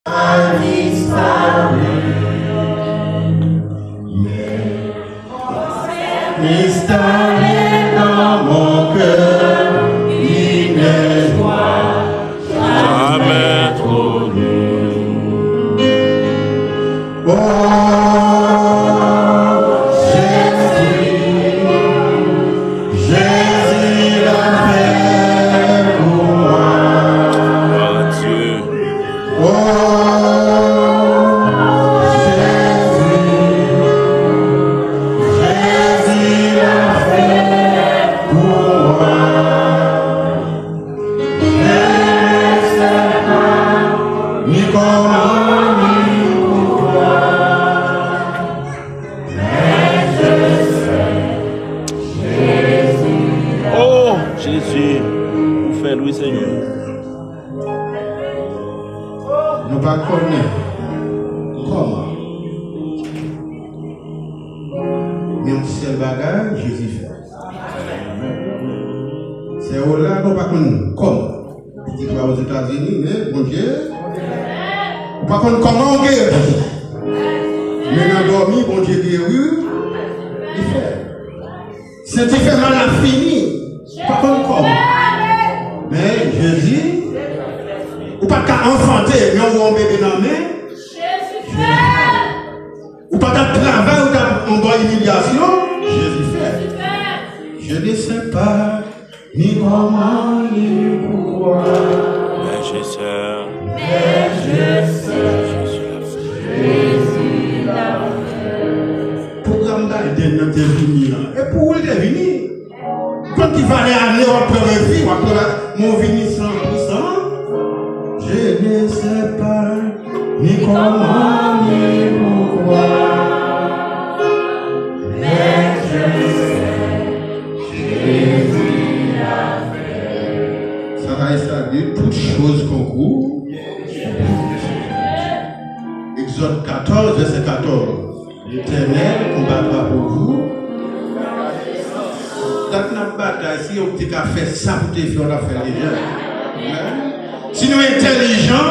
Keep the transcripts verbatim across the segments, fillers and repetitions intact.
a disparu, mais installé dans mon cœur une joie jamais trop nue. Oh, Jésus, Jésus l'a fait pour moi. Mon Dieu. Oh, Jésus, Jésus l'a fait pour moi. Je ne sais pas ni comment ni pourquoi, mais je sais, Jésus l'a fait. Oh, Jezi, ou fè l wi, Senyè. Nou pa konnen kòman. Men yon sèl bagay, Jezi fè. Sè w la, nou pa konn kòman. Pitit la Ozetazini, men Bondye. Ou pa konn kòman w geri. Men nan dòmi, Bondye geri w. Li fè. Senti fè mal la fini. Ou pa konn kòman. Men Jezi, ou pa t ka anfante, men ou wè yon bebe nan men. Jezi fè. Ou pa t ap travay, ou t ap anba imilyasyon. Jezi fè. Je ne sais pas ni comment ni pourquoi. Mais je sais. Mais je sais. Jésus l'a fait. Pwogram Biden nan te vini an. E pou ou l te vini. Konn ki valè ane w ap pran refi, w ap pran men w vini san pou san. Je ne sais pas ni comment ni pourquoi, mais je sais, Jésus l'a fait. Sa va establir toutes choses concours. Exode quatorze, verset quatorze. L'Éternel combattra pour vous. Dat n ap batay, si yo te ka fè sa pou te fè, yo t ap fè l deja. Amen. Si nou entèlijan,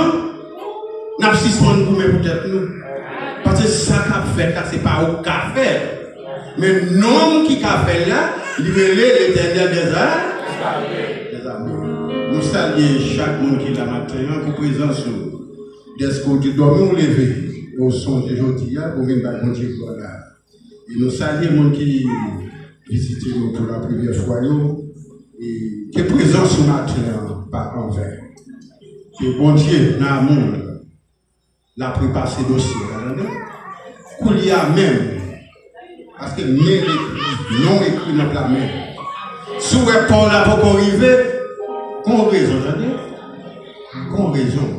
n ap sispann goumen pou tèt nou. Paske sa k ap fèt la, se pa ou k ka fè l. Men nonm ki ka fè l la, li rele Letènèl dèzame. Dèzame. Nou salye chak moun ki la maten an pou prezans ou. Dèske w te dòmi, w leve, e w sonje jodi a, pou w vin bay Bondye glwa la. E nou salye moun ki vizite nou pou la premyè fwa yo. E ke prezans ou maten an pa anven. Ke Bondye nan amou l, l ap repase dosye a, tande. Koulye a menm, paske men l ekri, non w ekri nan pla men. Si w wè pa w la poko rive, gon rezon, tande. Gon rezon.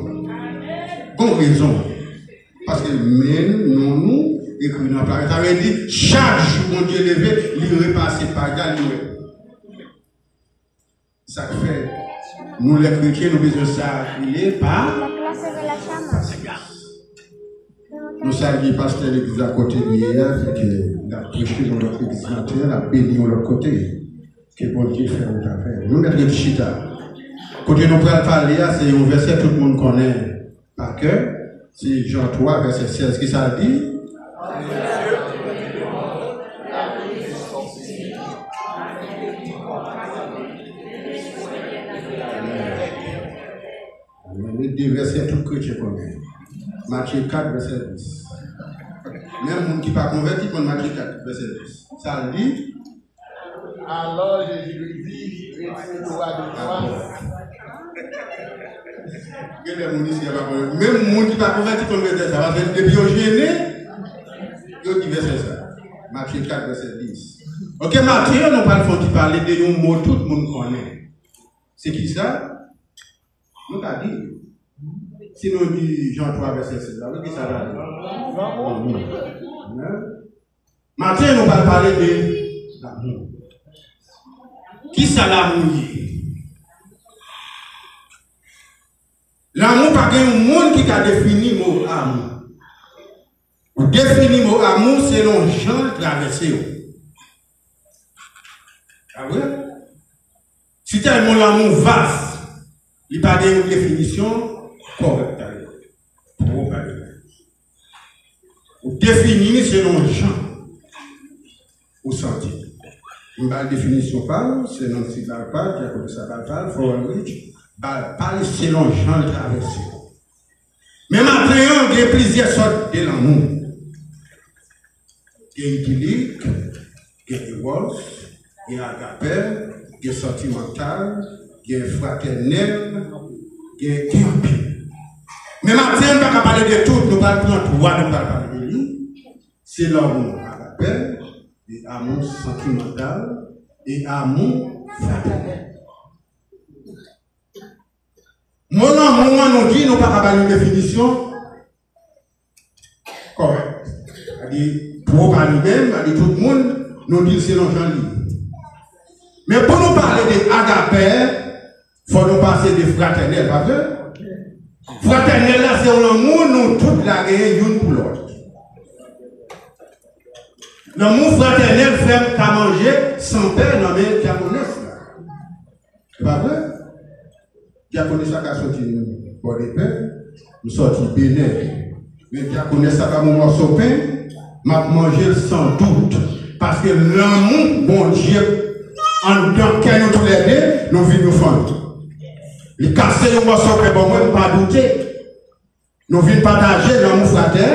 Gon rezon. Paske men non nou ekri nan pla men. Sa vle di, chak jou Bondye leve, li repase paj la, li wè. Sa k fè, nou lè kretyen, nou bezwen sa ki rele pa, pasyans. Nou salye pastè legliz la kote li ye a, ki te, l ap preche nan lòt legliz maten an, l ap beni yon lòt kote. Ke Bondye fè wout la fè. Nou mèt ret chita. Kote nou pral pale a, se yon vèsè tout moun konnen pa kè. Se Jan twa, vèsè sèz. Kisa l di? Amen. Amen. Li de vèsè tout kretyen konnen. Matye kat, vèsè dis. Menm moun ki pa konvèti konn Matye kat, vèsè dis. Sa l di? Alors Jésus lui dit, retire toi de moi. Gen de moun isi a pa konnen. Menm moun ki pa konvèti konn vèsè sa, paske depi yo jennen, yo di vèsè sa. Matye kat, vèsè dis. Ok, maten an, nou pral fè yon ti pale de yon mo tout moun konnen. Se kisa? Nou ka di, si nou di Jan twa vèsè sèz la, wi, kisa l di? Lanmou. Amen. Maten, nou pral pale de lanmou. Kisa lanmou ye? Lanmou, pa gen yon moun ki ka defini mo amou. Ou defini mo amou selon jan l travèse w. Pa vre? Si tèlman lanmou vas, li pa gen yon definisyon kòrèk. Pwo pa li menm. Ou defini li selon jan ou santi. M ba l definisyon pa l, se Nancy ba l pa l, Diakonesa ba l pa l, Frè Ulrich ba l pa l selon jan l travèse. Men maten an, gen plizyè sòt de lanmou. Gen idilik, gen eros, gen agape, gen santimantal, gen fratènèl, gen, gen anpil. Men maten an, nou pa ka pale de tout, nou pral pran twa, nou pral pale de li. Se lanmou agape, e amou santimantal, e amou fratènèl. Mo lanmou an, nou di nou pa ka ba li yon definisyon kòrèk. Sa di, pwo pa li menm, sa di tout moun, nou di l selon jan li ye. Men pou nou pale de agape, fò nou pase de fratènèl, pa vre? Fratènèl la, se yon lanmou nou tout la genyen youn pou lòt. Lanmou fratènèl fè m ka manje san pè nan men dyakonès la. Se pa vre? Dyakonès la ka soti Pòdepè, m soti Benè. Men dyakonès la ba m yon mòso pen, m ap manje l san dout. Paske lanmou Bondye anndan kè nou toulède, nou vin yon fanmi. Li kase yon mòso pen ban mwen, m pa doute. Nou vin pataje lanmou fratè.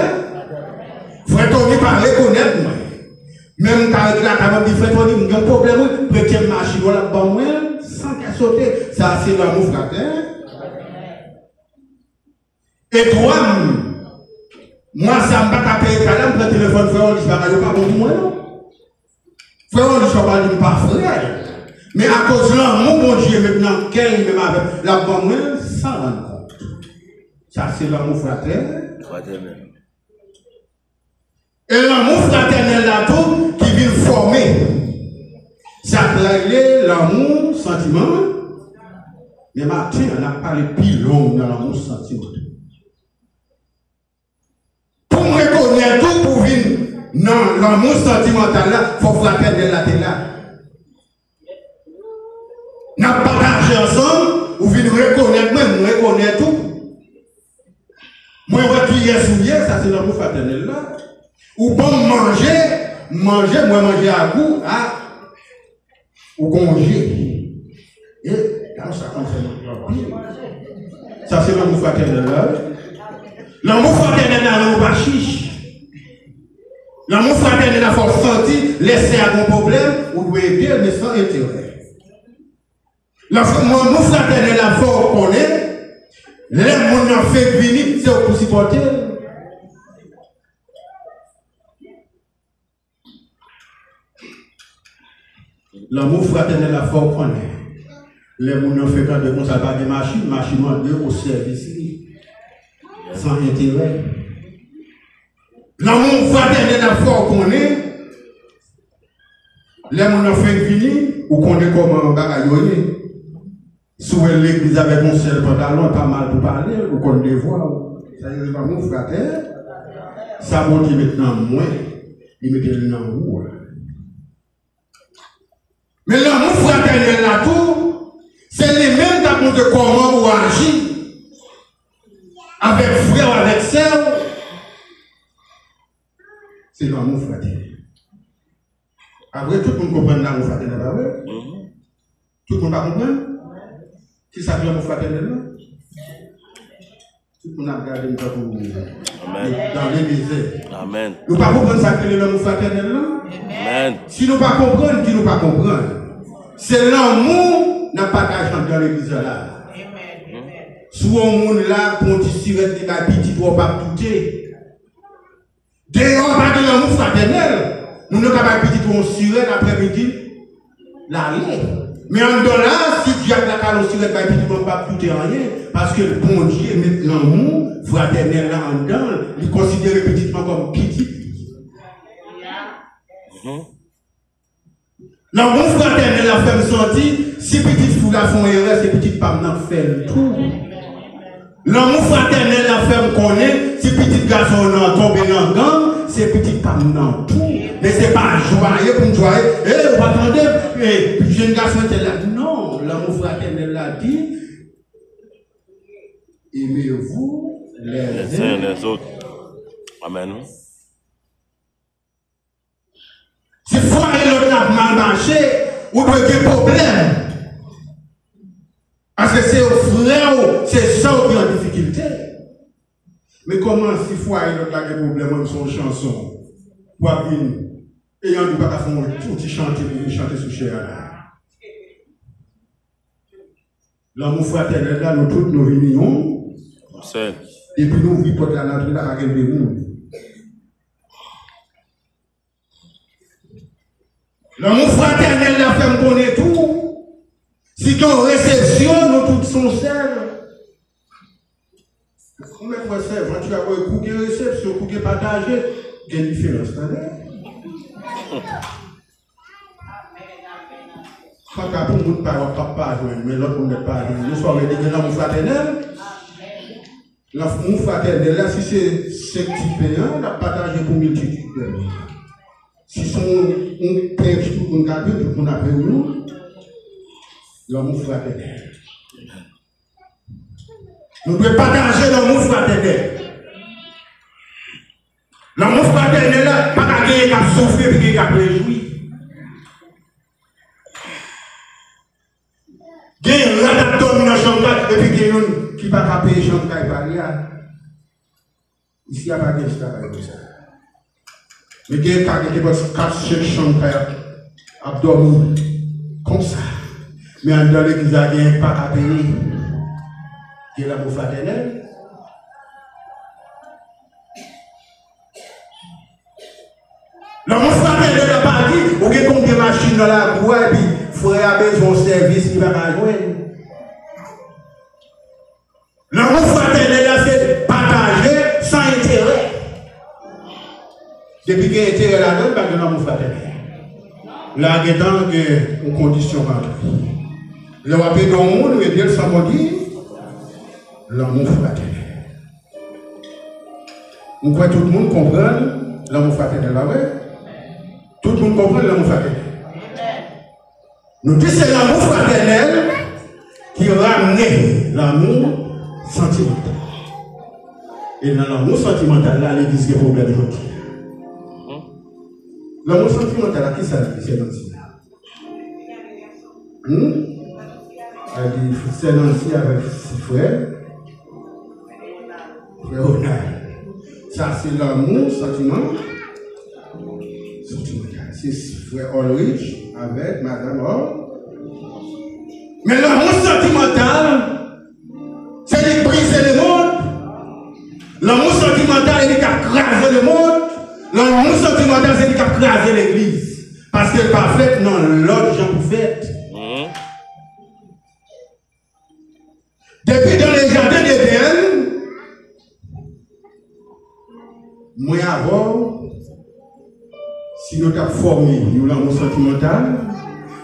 Frè Tony pa rekonèt mwen. Men m ka ret lakay mwen, m di, "Frè Tony, m gen yon pwoblèm, wi." Prete m machin, w ap ban mwen l san kè sote. Sa se lanmou fratè. E twa m, mwa sa m pa ka peye kay la, m pran telefòn frè Olis, bagay yo pa bon pou mwen, non. Frè Olis pa di m pa frè l. Men akoz lanmou Bondye met nan kè li menm avè m, l ap ban mwen l san rann kont. Sa se lanmou fratè. Fratènèl. E lanmou fratènèl la tou ki vin fòme sa k rele lanmou santiman. Men maten an, n ap pale pi long nan lanmou santiman. Pou m rekonèt ou, pou w vin nan lanmou santimantal la, fò fratènèl la te la. N ap pataje ansanm, ou vin rekonèt mwen, mwen rekonèt ou. Mwen wè kiyès ou ye, sa se lanmou fratènèl la. Ou ban m manje, m manje, mwen manje ak ou, a, ou gon je. E, gade sa konn fè moun anpil. Sa se lanmou fratènèl la, wi. Lanmou fratènèl la, lanmou pa chich. Lanmou fratènèl la fè w santi lè sè a gon pwoblèm, ou dwe ede l, men san enterè. Lanmou fratènèl la fè w konnen, lè moun nan fenk vini, se ou pou sipòte l. Lanmou fratènèl la fè w konnen, lè moun nan fenk ande konsa, l pa gen machin, machin ou ande o sèvis li, san enterè. Lanmou fratènèl la fè w konnen, lè moun nan fenk vini, ou konnen kòman bagay yo ye. Si w wè l legliz avèk yon sèl pantalon, e pa mal pou pale, ou konn devwa w. Sa rele lanmou fratè. Sa Bondye met nan mwen, li mete l nan ou a. Men lanmou fratènèl la tou, se li menm k ap montre kòman ou aji avèk frè w, avèk sè w. Se lanmou fratènèl. Apre, tout moun konprann lanmou fratènèl la, wi. Tout moun pa konprann? Kisa k lanmou fratènèl la? Tout moun ap gade m tankou dan le dezè. Amèn. Nou pa konprann sa k rele lanmou fratènèl la? Amèn. Si nou pa konprann, di nou pa konprann. Se lanmou n ap pataje anndan legliz la la. Si w wè yon moun la, pran yon ti sirèt, li bay pitit ou, w p ap doute. Deyò pa gen lanmou fratènèl. Moun yo ka bay pitit ou yon sirèt aprèmidi, l ale. Men anndan la, si dyab la kale yon sirèt bay pitit mwen, m p ap doute anyen. Paske Bondye met lanmou fratènèl la anndan l. Li konsidere pitit mwen kòm pitit li. Lanmou fratènèl la fè m santi, si pitit fi w la fè yon erè, se pitit pa m nan k fè l tou. Lanmou fratènèl la fè m konnen, si pitit gason w nan tonbe nan gang, se pitit pa m nan tou. Men se pa jwaye pou m jwaye, e, ou pa tande, e, jèn gason entèl la. Non, lanmou fratènèl la di, aimez-vous les uns les autres. Amèn, wi. Si fwaye lòt la ap mal mache, ou dwe gen pwoblèm. Paske se frè w, se sè w ki an difikilte. Men kòman si fwaye lòt la gen pwoblèm, ou se yon chanson, w ap vin, e yon pa ka fè yon tou ti chante pou vin chante sou chè a la. Lanmou fratènèl la, nou tout, nou vini yon. Sèl. Depi nou ouvri pòt la, n antre la, pa gen de moun. Lanmou fratènèl la fè m konnen tou, si gen yon resepsyon, nou tout se yon sèl. Ou mèt wè sèvant yo ap wè kou gen resepsyon, kou gen pataje, gen diferans, tande. Kanta pou moun pa w ap pa jwenn, men lòt moun mèt pa jwenn. Nou sa w gen lanmou fratènèl. Lanmou fratènèl la, si se senk ti pen an, l ap pataje pou miltitid de moun. Si se yon, yon pen ki tout moun ka jwenn, tout moun ap jwenn yon. Lanmou fratènèl. Nou dwe pataje lanmou fratènèl. Lanmou fratènèl la, pa ka genyen k ap soufri epi genyen k ap rejwi. Gen rat ap dòmi nan chanm kay, epi gen youn ki pa ka peye chanm kay pa li a. Isi a pa gen esklavaj konsa. Men gen ka gen kenpòt kat, senk chanm kay ap, ap dòmi konsa. Men anndan legliz la gen pa ka peye. Gen lanmou fratènèl. Lanmou fratènèl la pa di, ou gen konbyen machin nan lakou a, epi frè a bezwen yon sèvis li pa ka jwenn. Lanmou fratènèl la se pataje san enterè. Depi gen enterè ladan l, pa gen lanmou fratènèl. La gentan gen yon kondisyon k antre. Lè w ap ede yon moun, ou ede l san kondi, lanmou fratènèl. M kwè tout moun konprann lanmou fratènèl la, vre? Tout moun konprann lanmou fratènèl. Nou di se lanmou fratènèl ki ramne lanmou santimantal. E nan lanmou santimantal la, legliz gen pwoblèm jodi a. Lanmou santimantal la, ki sa l ye, sè Nancy? Hmm? Sa di sè Nancy avèk frè, frè Ronald. Sa se lanmou santiman-, santimantal. Se frè Ulrich avèk madanm Ol-, Men lanmou santimantal, se li k brize lemonn. Lanmou santimantal, se li k ap kraze lemonn. Lanmou santimantal, se li k ap kraze legliz. Paske l pa fèt nan lòd jan pou fèt. Mhm. Depi dan le jaden Edenn, mwen avè w, si nou t ap fòme yon lanmou santimantal,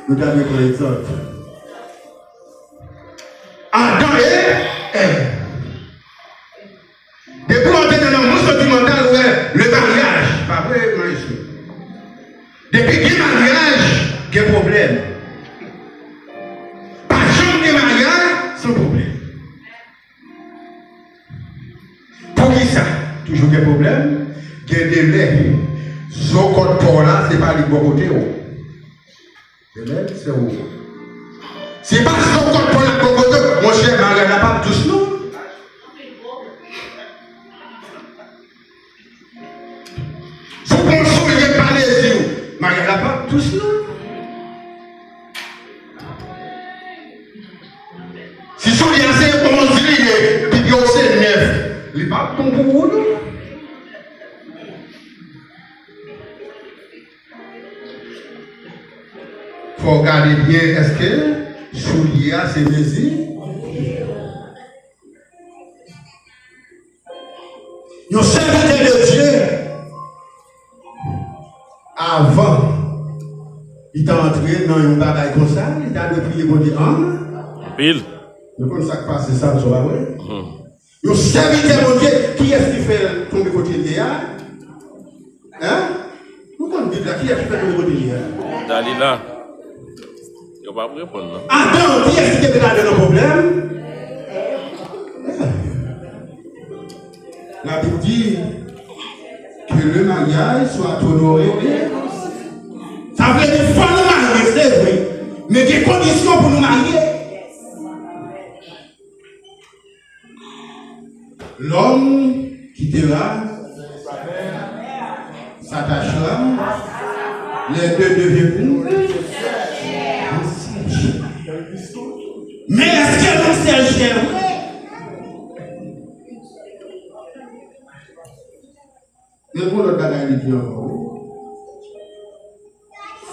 nou ta dwe pran egzanp Adan e Èv. Depi w antre nan lanmou santimantal, ou wè le maryaj, pa vre, maestro? Depi gen maryaj, gen pwoblèm. Pa janm gen maryaj san pwoblèm. Poukisa toujou gen pwoblèm? Gen de lè, zo kòd pa w la, se pa li k bò kote w. Amen, sè Wozo. Se pa zo kòd pa w la k bò kote w, monchè, maryaj la p ap dous, non. Si w pran soulye pa lezi w, maryaj la p ap dous, non. Si soulye a se onz li ye, epi pye w se nèf, li p ap bon pou ou, non. Fò w gade byen, èske soulye a se mezi? Yon sèvitè de Dye, avan li ta antre nan yon bagay konsa, li ta dwe priye Bondye ann. Anpil. Nou konn sa k pase Samson, pa vre? Mhm. Yon sèvitè Bondye, kiyès ki fè l tonbe kote l ye a? Hein? Nou konn Bib la, kiyès ki fè l tonbe kote l ye a? Dalila. Yo p ap reponn, non. Adan, kiyès ki te mete Adan nan pwoblèm? Hein? Labib di ke le maryaj swa onoré e. Sa vle di fò nou marye, se vre. Men gen kondisyon pou nou marye. L'homme quittera, s'attachera, les deux deviendront un seul chair. Men èske nou sèl chè vre? Men gon lòt bagay li di ankò, wi.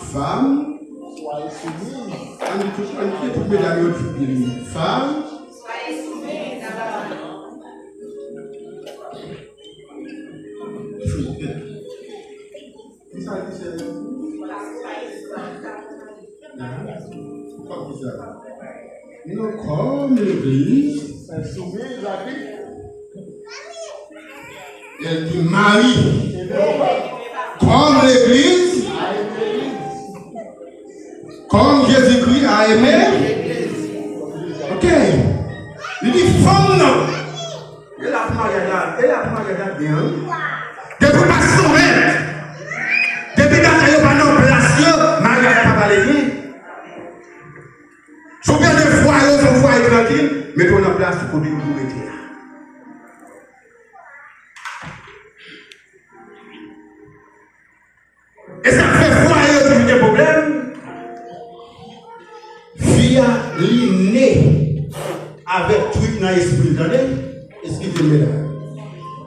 Fanm, soyez soumises. Ann di tout, ann di tout medam yo di li. Fanm, soyez soumises à la. Kisa ki sè yo? Hein? Kòm ki sa? Non, comme l'Église est soumise à qui? Elle dit Marie. Comme l'Église, comme Jésus-Christ a aimé. Ok. Li di fanm nan. E la pou maryaj la, e la pou maryaj la byen, wi. Depi w pa soumèt, depi bagay yo pa nan plas yo, maryaj la pa pale byen. Si w pèdi fwaye w, se yon fwaye trankil, mete w nan plas ou kote w dwe rete a. E sa k fè fwaye yo toujou gen pwoblèm. Fi a, li ne avèk twit nan espri l, tande? Eskize m, medam.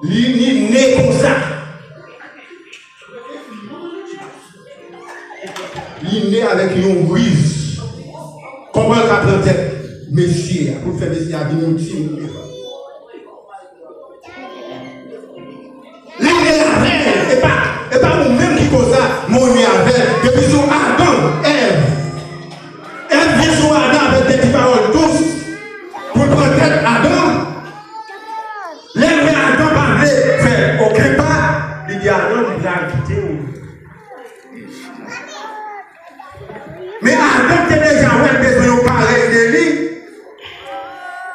Li, li ne konsa. Li ne avèk yon riz. Kòman l ka pran tèt mesye a pou l fè mesye a vin yon timoun devan? Li ne avè l, e pa, e pa ou menm ki koz sa, men w ne avè l. Depi sou Adan, Èv. Èv vin sou Adan avèk de ti pawòl dous pou l pran tèt Adan. Lè l wè Adan pa vle fè okenn pa, li di Adan, m pral kite w. Men Adan te deja wè l bezwen yon parèy de li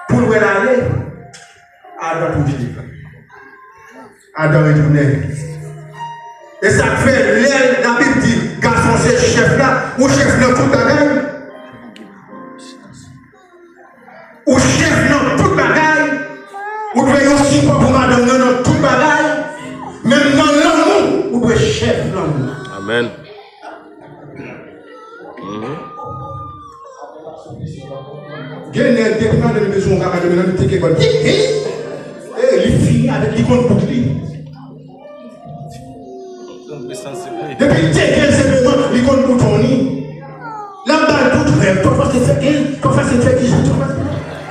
pou l wè l ale. Adan tou vini. Adan retounen. E sa k fè lè Labib di gason se chèf la, ou chèf nan tout bagay. Ou chèf nan tout bagay. Ou dwe yon sipò pou madanm nan nan tout bagay. Menm nan lanmou, ou dwe chèf lanmou. Amèn. Mhm. Gen nèg, depi madanm li bezwen yon kaka, depi nan li teke kò l. Hi, hi. E li fini avèk li, konn bout li. Depi l teke l senpleman, li konn bouton li. L ap ba l tout rèv. Twa fwa se fè, twa fwa se fè ki jou, twa fwa se.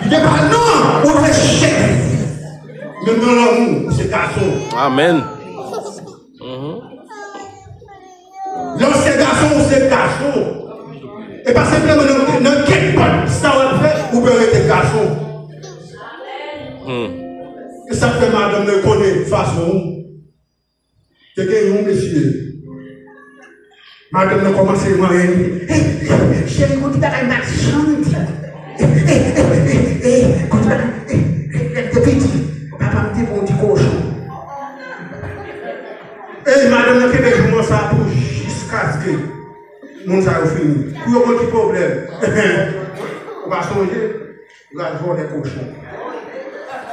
Li te ba l non, ou dwe chèf. Menm nan lanmou, ou se gason. Amèn. Mhm. Lè w se gason, ou se gason. E pa senpleman nan, nan kenpòt sa w ap fè, ou dwe rete gason. Hmm. E sa k fè madanm nan konnen fason ou. Te gen yon mesye. Madanm nan kòmanse manyen li. Hey, hey, cheri, gon ti bagay m pa t janm di. Hey, hey, hey, hey, hey, gon ti bagay. Hey, hey, hey, te piti, papa m te pran yon ti kochon. Ey, madanm nan kenbe jouman sa pou jiskaske moun sa yo fini. Pou yo konn ki pwoblèm. Ou pa sonje? Ou al vòlè kochon.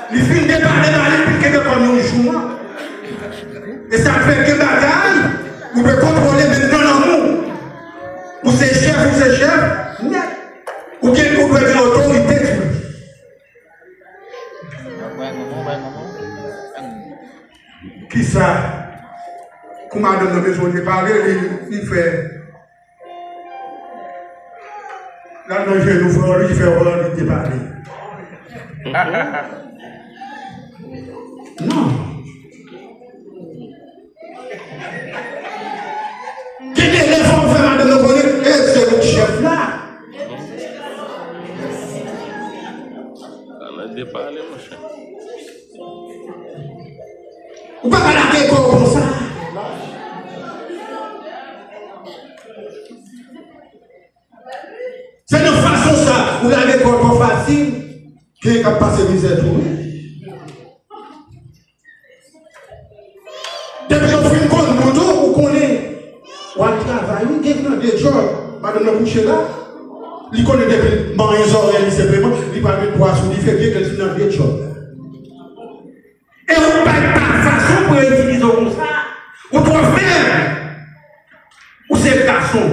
Li fin depale ba li, li kenbe kòm yon jouman. E sa k fè gen bagay, ou dwe kontwole menm nan lanmou. Ou se chèf, ou se chèf, nèt. Ou gen, ou dwe gen otorite tou. Kisa? Kou madanm nan bezwen depale, li, li fè, l al nan jenou frè w, li fè w, li depale. Non. Gen de lè fò w fè madanm nan konnen, e se ou k chèf la. Sa nan depale, monchè. Ou pa ka lage kò w konsa. Se nan fason sa, ou lage kò w twò fasil, gen k ap pase mizè tou, wi. Pral travay, wi, gen nan de djòb. Madanm nan kouche la, li konnen depi l manyen zòrèy li senpleman, li pral met bwa sou dife, byen ke l fin nan de djòb la. E ou pa, pa fason pou yo itilize w konsa. Ou twò fèb. Ou se gason.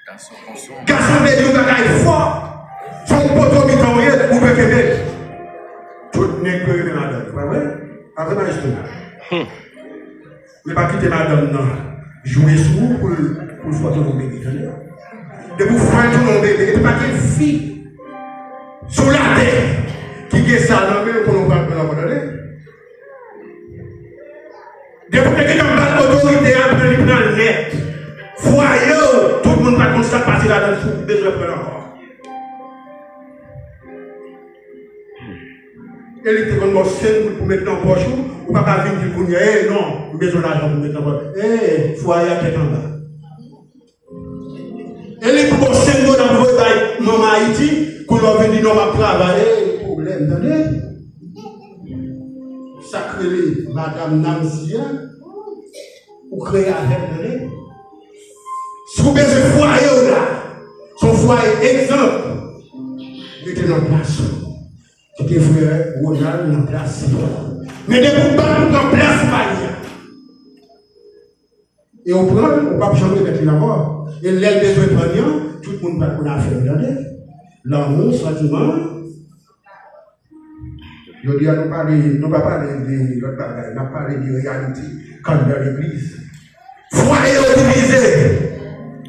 Gason konson. Gason vle di yon bagay fò. Se yon poto mitan ou ye, ou dwe kenbe. Tout nèg dwe renmen madanm, pa vre? Pa vre, maestro? Men pa kite madanm nan jwe sou ou pou l, pou l fè w tounen yon bebe, tande? Depi w fè l tounen yon bebe, epi pa gen fi sou latè ki gen sa nan men l konnen w pral pran l ankò, tande? Depi w te gentan ba l otorite a, pran li pran l nèt. Fwaye w, tout moun pa t konn sa k pase ladan l, si w bezwen pran l ankò. E li te konn ba w senk goud pou met nan pòch ou, ou pa ka vin di l kounye a, e non, m bezwen lajan pou met nan pòch. E, fwaye a tèt anba. E li pou ba w senk dola pou voye bay manman Ayiti, kounye a w vin di non, m ap travay, e, pwoblèm, tande? Sa k rele madanm Nancy a, ou kreye avè l, tande? Si w bezwen fwaye w la, se yon fwaye egzanp, rete nan plas ou. Kite frè Ronald nan plas li. Men depi w bat pou pran plas pa li a, e w pran l, ou p ap janm remèt li ankò. E lè l bezwen pran li an, tout moun pral konn afè l, tande? Lanmou, santiman. Jodi a, nou pale, nou pa pale de lòt bagay, n ap pale de reyalite k anndan legliz. Fwaye yo divize.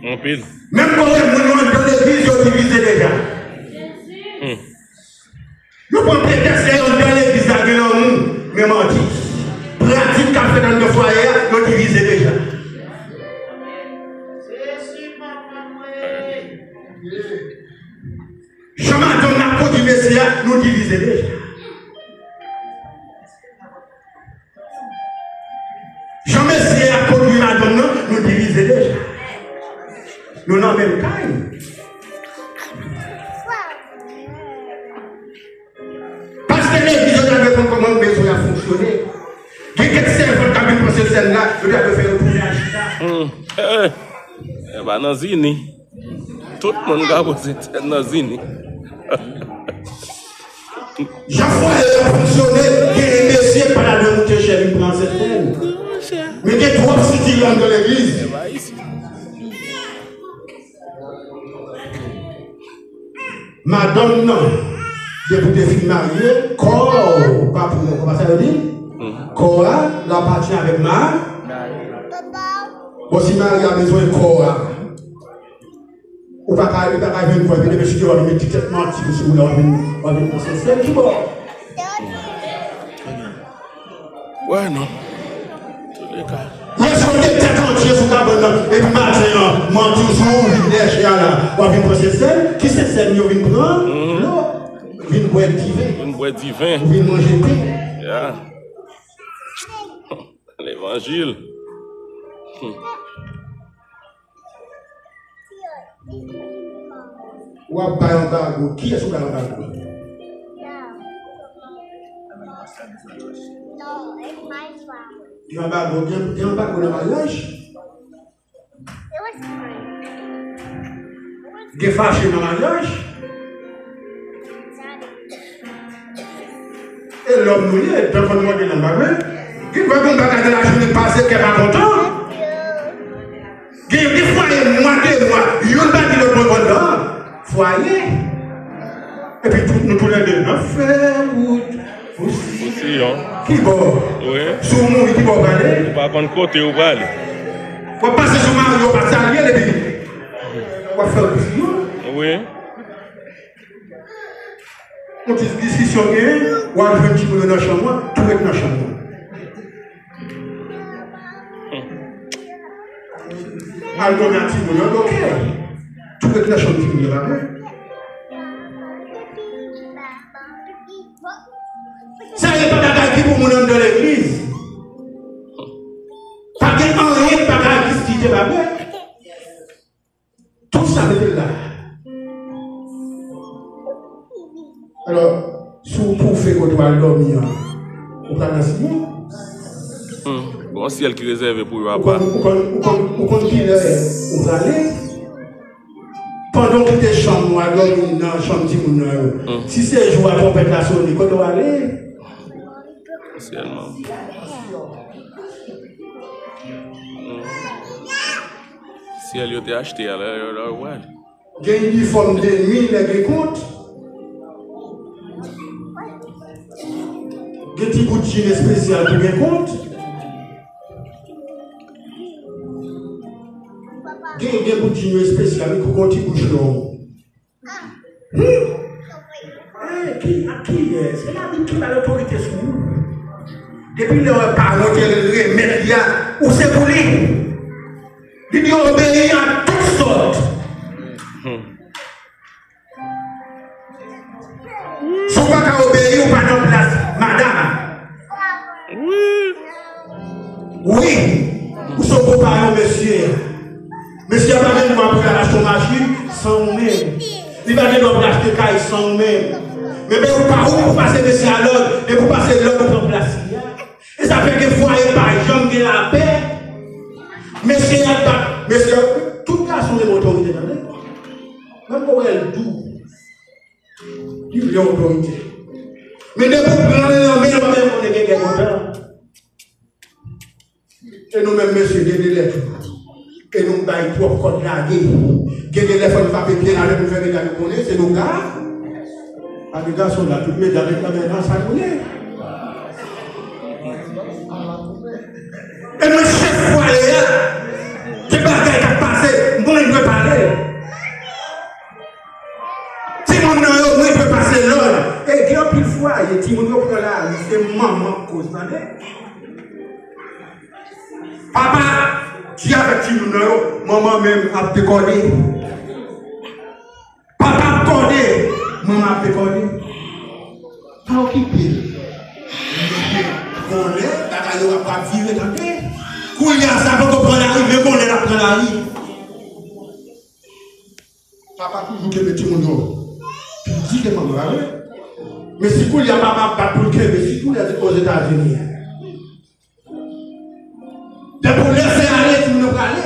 Anpil. Menm kote moun yo anndan legliz, yo divize deja. Hmm. Yo pran pretèks lè yo anndan legliz la gen lanmou, men manti. Pratik k ap fèt anndan fwaye a, yo divize deja. Jan madanm nan ap kondui mesye a, nou divize deja. Jan mesye a ap kondui madanm nan, nou divize deja. Nou nan menm kay. Pastè legliz yo ta dwe konn kòman bezwen ap fonksyone. Gen kèk sèvant k ap vin pran Sentsèn la, yo ta dwe fè yo tounen achita. Hmm. Eh, eh. E pa nan zini. Tout moun ka poze tèt nan zini. Jan fwaye yo fonksyone, gen mesye pa ta dwe moute chè vin pran Sentsèn. Men gen twòp sitirè anndan legliz. Madanm nan, depi w te fin marye, kò w pa pou mwen, kòman sa yo di? Kò a, l apatyen avèk ma. Bon, si mari a bezwen kò a, ou pa ka, li pa ka jwenn kò, epi demen chita w ap met ti tèt manti sou ou la, w ap vin, w ap vin pran Sentsèn, ki bò? Wè non. Tou de ka. Lè sa w te tèt antye sou kabann nan, epi maten an, manti w sou ou, vin dèyè chè a la, w ap vin pran Sentsèn, ki Sentsèn yo vin pran? Dlo. Vin bwè diven. Vin bwè diven. Ou vin manje pen. Ya. Levanjil. W ap bay anbago. Kiyès ou bay anbago? Gen anbago, gen, gen anbago nan maryaj? Gen fache nan maryaj? E lòm nou ye, dan konn mande nan bagay. Gen dwa gen bagay nan lajounen k pase, kè pa kontan. Gen, gen fwaye mwa, de mwa, youn pa di lòt mwen konn dan. Fwaye. Epi tout nou toulède n ap fè wout pou Siyon. Ki bò? Wi. Si w mouri, ki bò w prale? Ou pa konn kote ou prale. W ap pase sou mari w, w ap salye l epi w ap fè wout pou Siyon. Wi. Yon ti diskisyon genyen, w al jwenn timoun yo nan chanm ou an, tou ret nan chanm ou an. Al dòmi ak timoun yo, oke. Tou ret nan chanm timoun yo, pa vre? Sa e pa bagay ki pou moun anndan legliz. Pa gen anyen ki pa ka egziste, pa vre? Tout sa mete l la. Alò, si w toufe kote w al dòmi an, ou pral nan Siyon? Gon syèl ki rezève pou yo apa. Ou konn, ou konn, ou konn, ou konn kilè ou prale? Pandan w kite chanm ou al dòmi nan chanm timoun nan yo. Si se jou a twonpèt la sone, kote w ale? Syèl, man. Syèl yo te achte a, lè yo, lè yo prale. Gen inifòm de nwi lè gen kont. Gen ti bout jin espesyal pou gen kont. Gen, gen bout jin yo espesyal wi, pou gon ti bouch long. Hmm. Eh, ki, a kiyès? Se Labib ki bay otorite sou ou. Depi lè w wè paran w te remèt li a, ou se pou li. Li di obeyi a tout sòt. Si w pa ka obeyi, ou pa nan plas madanm. Wi, ou se gwo paran mesye a. Mesye a pa gen dwa pou l al achte yon machin san ou menm. Li pa gen dwa pou l achte kay san ou menm. Men, men ou pa ou pou pase mesye a lòd, men pou pase lòd ou pran plas li a. E sa fè gen fwaye pa janm gen lapè. Mesye a bat, mesye a, tout gason renmen otorite, tande. Menm pou wè l dou. Li vle otorite. Men depi w pran l nan men l, ou pa menm konnen gen gè kontan. E nou menm mesye, gen de lè tou. E nou bay twòp kòd lage. Gen de lè fò nou frape pye n ale pou fè medam yo konnen se nou ka. Pa gen gason la, tout medam yo nan men nan sa nou ye. E mwen chèf fwaye a, gen bagay k ap pase, mwen dwe pale. Timoun nan yo, mwen dwe pase lòd. E gen anpil fwaye, timoun yo pran lari, se manman k koz, tande. Papa di avèk timoun nan yo, manman menm ap dekòde. Papa ap kòde, manman ap dekòde. Pa okipe l. Gon lè, bagay yo ap, ap vire, tande. Kounye a, sa poko pran lari, men gon lè l ap pran lari. Papa toujou kenbe timoun yo pi di ke manman, pa vre? Men si kounye a papa ap bat pou l kenbe, sitou lè Ozetazini a. Depi w lese ale, timoun yo prale.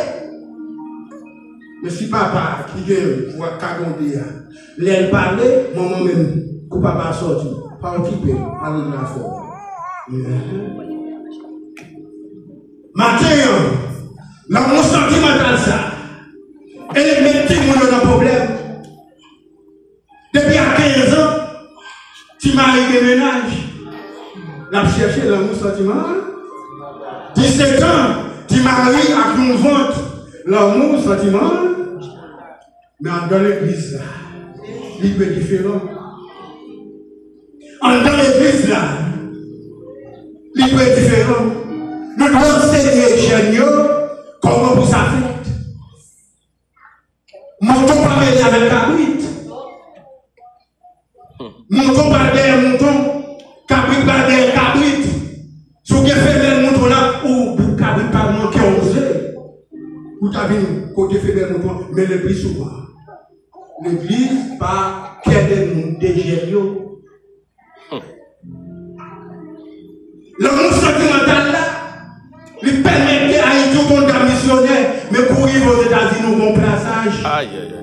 Men si papa ki gen vwa kagonde a, lè l pale, manman menm, kou papa a sòti, pa okipe l, al nan afè w. Maten an, lanmou santimantal sa, e l met timoun yo nan pwoblèm. Depi a kenz an, ti mari gen mennaj. L ap chèche lanmou santimantal. Disèt an, ti mari ak yon vant. Lanmou santimantal. Men anndan legliz la, li dwe diferan. Anndan legliz la, li dwe diferan. Nou dwe ansenye jèn yo kòman pou sa fèt. Mouton pa mele avèk kabrit. Mouton pral dèyè mouton. Kabrit pral dèyè kabrit. Si w gen femèl mouton la, ou bouk kabrit pa manke yon ze. Ou ta vin kote femèl mouton, men le pli souvan, legliz pa kè de moun, de jèn yo. Lanmou santimantal la, li pèmèt ke Ayiti ou te yon dam misyonè, men kou w rive Ozetazini, ou gon plasaj. Ayayay.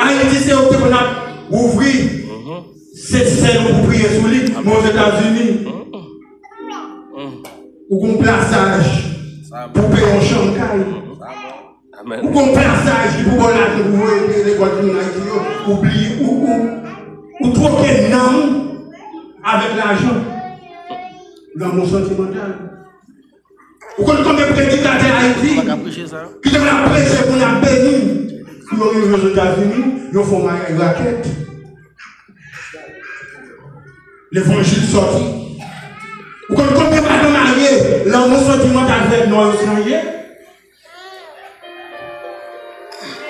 Ayiti, se yo ki te konn ap ouvri Seychèl pou priye sou li, men Ozetazini, ou gon plasaj pou peye yon chanm kay. Ou gon plasaj ki pou ba w lajan pou voye peye lekòl timoun Ayiti yo, ou bliye, ou, ou, ou twoke nanm ou avèk lajan. Lanmou santimantal. Ou konn konbyen predikatè Ayiti ki te konn ap preche pou n ap beni, pou yo rive Ozetazini, yo fè yon maryaj rakèt. Levanjil sòti. Ou konn konbyen madanm marye, lanmou santimantal fè non yo chanje?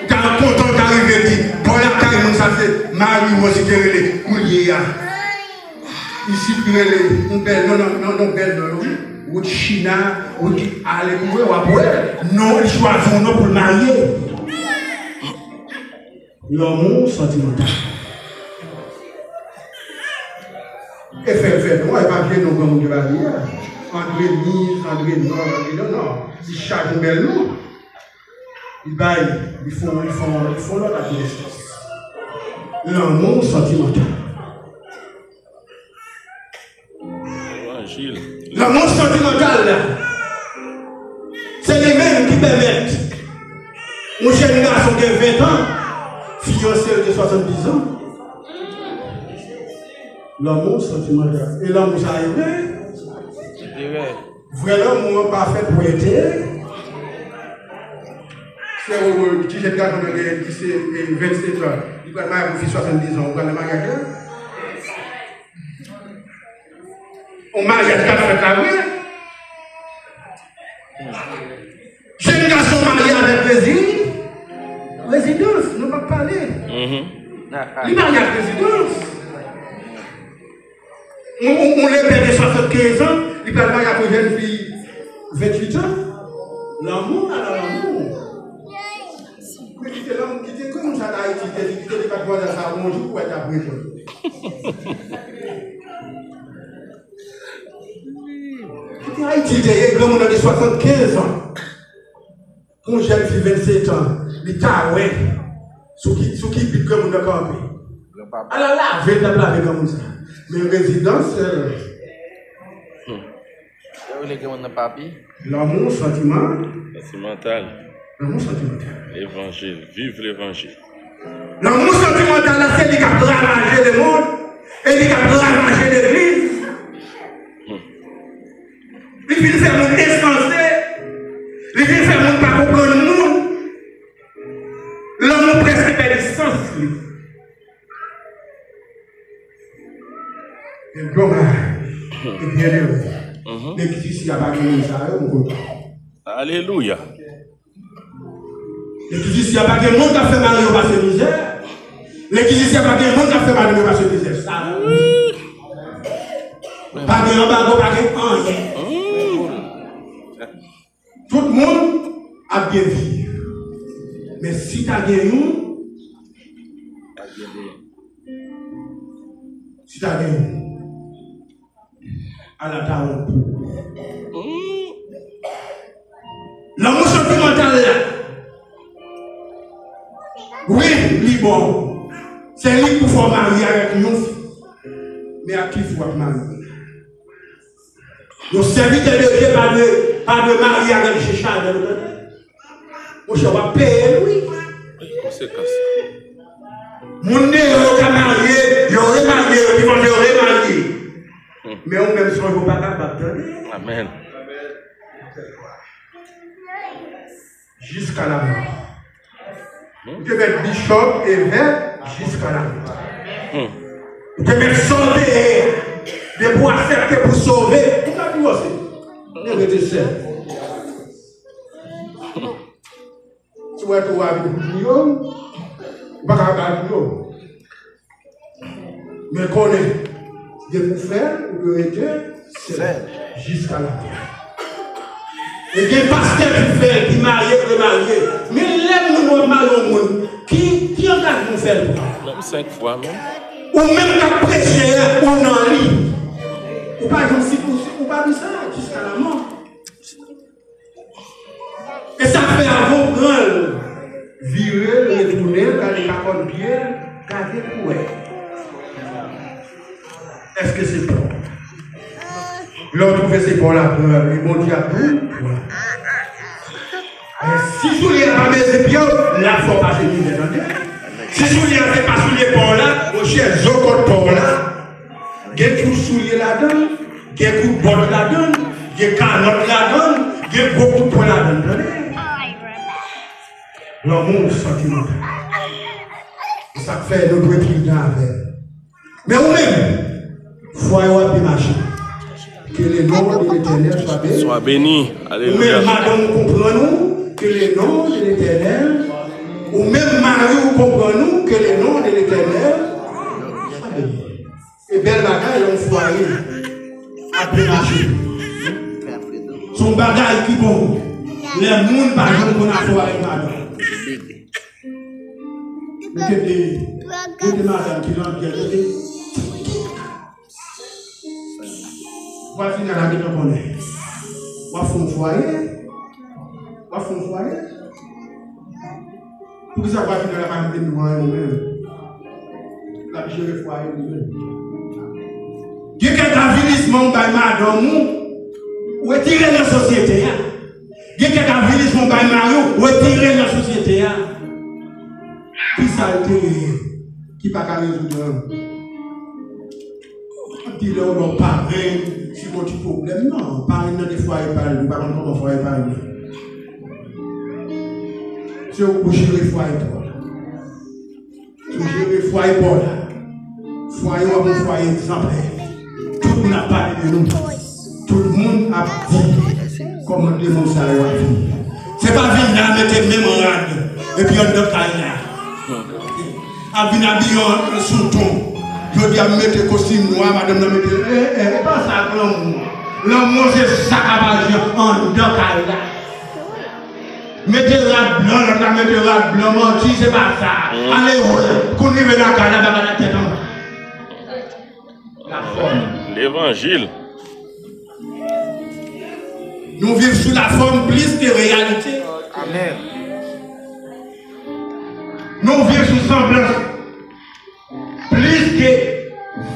Ou ta kontan w ta rive di, bò lakay moun sa se Mari Wòz li te rele, kounye a isit li rele yon bèl non, non, non, non, bèl non, wi. Wout China, wout ale pou wè, w ap wè. Non, li chwazi yon non pou l marye. Lanmou santimantal. E fè l fè non, e pa vye non granmoun yo ba li a. André Niz, André Nòs, André non, non. Li chaje yon bèl non. Li bay, li fè, li fè, li fè lòt adolesans. Lanmou santimantal. Evanjil. Lanmou santimantal la, se li menm ki pèmèt yon jèn gason gen ven tan, fiyanse l gen swasanndiz an. Lanmou santimantal. E lanmou sa e vre? Li vre. Vrè lanmou an pa fèt pou ete. Se ou, ti jèn gason nan gen disèt, e, vennsenk an. Li pral marye pou fi swasanndiz an. Ou pral nan maryaj la? On maryaj k ap fèt la vre? Jèn gason marye avèk rezi-, rezidans, nou p ap pale. Li marye ak rezidans. Yon, yon, yon lepè de swasannkenz an, li pral marye ak yon jèn fi venntuit an. Lanmou, ala lanmou. Men kite lanmou, kite granmoun sa nan Ayiti, kite, kite dematmwazèl sa bonjou pou wè l t ap reponn. Kite Ayiti te ye, granmoun nan gen swasannkenz an. Pou yon jèn fi vennsenk an, li ta wè sou ki, sou ki bit granmoun nan kanpe. Ala lave l t ap lave granmoun sa. Men rezidans, euh, Yo rele granmoun nan papi. Lanmou santiman-, santimantal. Lanmou santimantal. Levanjil. Viv levanjil. Lanmou santimantal la, se li k ap ravaje lemonn e li k ap ravaje legliz. Li vin fè moun ensanse. Li vin fè moun pa konprann moun. Lanmou prèske pèdi sans li. E domaj. E byenere. Legliz isi a pa gen moun sa yo, mon kote. Alelouya. Legliz isi a pa gen moun k ap fè mari yo pase mizè. Legliz isi a pa gen moun k ap fè madanm yo pase mizè. Sa, pa gen anbago, pa gen anyen. Tout moun ap byen viv. Men si ta gen youn, si ta gen youn, ala ta wont pou ou. Lanmou santimantal la, wi, li bon. Se li k pou fè w marye avèk yon fi. Men ak ki fi w ap marye? Yon sèvitè de Dye pa dwe, pa dwe marye avèk je chadè, ou tande? Monchè, w ap peye l, wi. Konsekans. Moun deyò yo ka marye, yo remarye, yo divorse, yo remarye. Men ou menm sonje w pa kapab, tande? Amèn. Jiska lamò. Ou te mèt bishop, evèk, jiska lamò. Ou te mèt sa w te ye. Depi w aksepte pou sove, ou ka divorce. Men rete sèl. Si w wè tou a vin pou touye w, ou pa ka ba touye w. Men konnen, depi w fè l, ou dwe rete sèl jiska lamò. E gen pastè ki fè l, ki marye, remarye. Men lè moun w ap marye yon moun, ki, ki angajman w fè l pran? Menm senk fwa menm. Ou menm k ap preche a, ou nan li. Ou pa janm si, ou, ou pa di sa jiska lamò. E sa k fè avan w pran l, vire l, retounen l, gade kakòn pye l, gade pou wè. Èske se pa w? Lè w twouve se pa w la, pran l, e Bondye ap di w, pran l. Men si soulye a pa mezi pye w, l ap fè w pase mizè, tande? Si soulye a se pa soulye pa w la, monchè, zo kòd pa w la. Gen kout soulye ladan l, gen kout bòt ladan l, gen kalòt ladan l, gen gwo kout pwen ladan l, tande? Lanmou santimantal. Se sa k fè nou dwe pridan avè l. Men ou menm, fwaye w ap byen mache. Que le nom de l'Éternel soit béni. Soit béni. Ou menm, alelouya, madanm ou konprann ou, que le nom de l'Éternel. Ou menm, mari ou konprann ou, que le nom de l'Éternel soit béni. E bèl bagay lè yon fwaye ap byen mache. Se yon bagay ki bon. Lè moun pa janm konn afè w avèk madanm. Ou te de, ou te madanm ki nan gè, ou te, Vwazinaj la gentan konnen. W ap fè yon fwaye. W ap fè yon fwaye. Poukisa vwazinaj la pa janm vin di w anyen menm? L ap jere fwaye li menm. Gen kèk avilisman w bay madanm ou, retire nan sosyete a. Gen kèk avilisman w bay mari w, retire nan sosyete a. Kisa l te ye ki pa ka rezoud lan? Ap di lè w lè w parenn, si gon ti pwoblèm, non, parenn nan gen fwaye pa l, li pa konn kòman fwaye parenn nan. Se ou pou jere fwaye pa w la. Si w jere fwaye pa w la, fwaye w ap yon fwaye egzanplè. Tout moun ap pale de nou. Tout moun ap di kòman demen sa yo ap viv. Se pa vin la mete menm rad epi anndan kay la. Ap vin abiye an sou ton. Jodi a m mete kostim nwa, madanm nan mete, e, e, e pa sa k lanmou. Lanmou se sa k ap aji anndan kay la. Mete rad blan, lòt la mete rad blan, manti, se pa sa. Ale wè, kou n rive lakay la, bagay la tèt anba. Lafòm. Levanjil. Nou viv sou lafòm plis ke reyalite. Amèn. Nou viv sou sanblans plis ke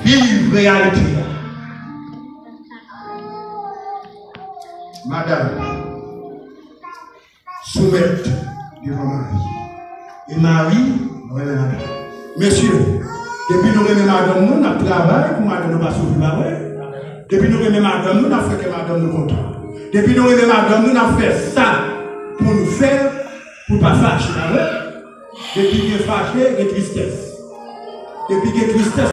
viv reyalite a. Madanm, soumèt devan mari. E mari, renmen madanm. Mesye, depi nou renmen madanm nou, n ap travay pou madanm nou pa soufri, pa vre? Depi nou renmen madanm nou, n ap fè kè madanm nou kontan. Depi nou renmen madanm nou, n ap fè sa pou nou fè pou l pa fache, pa vre? Depi gen fache, gen tristès. Depi gen tristès,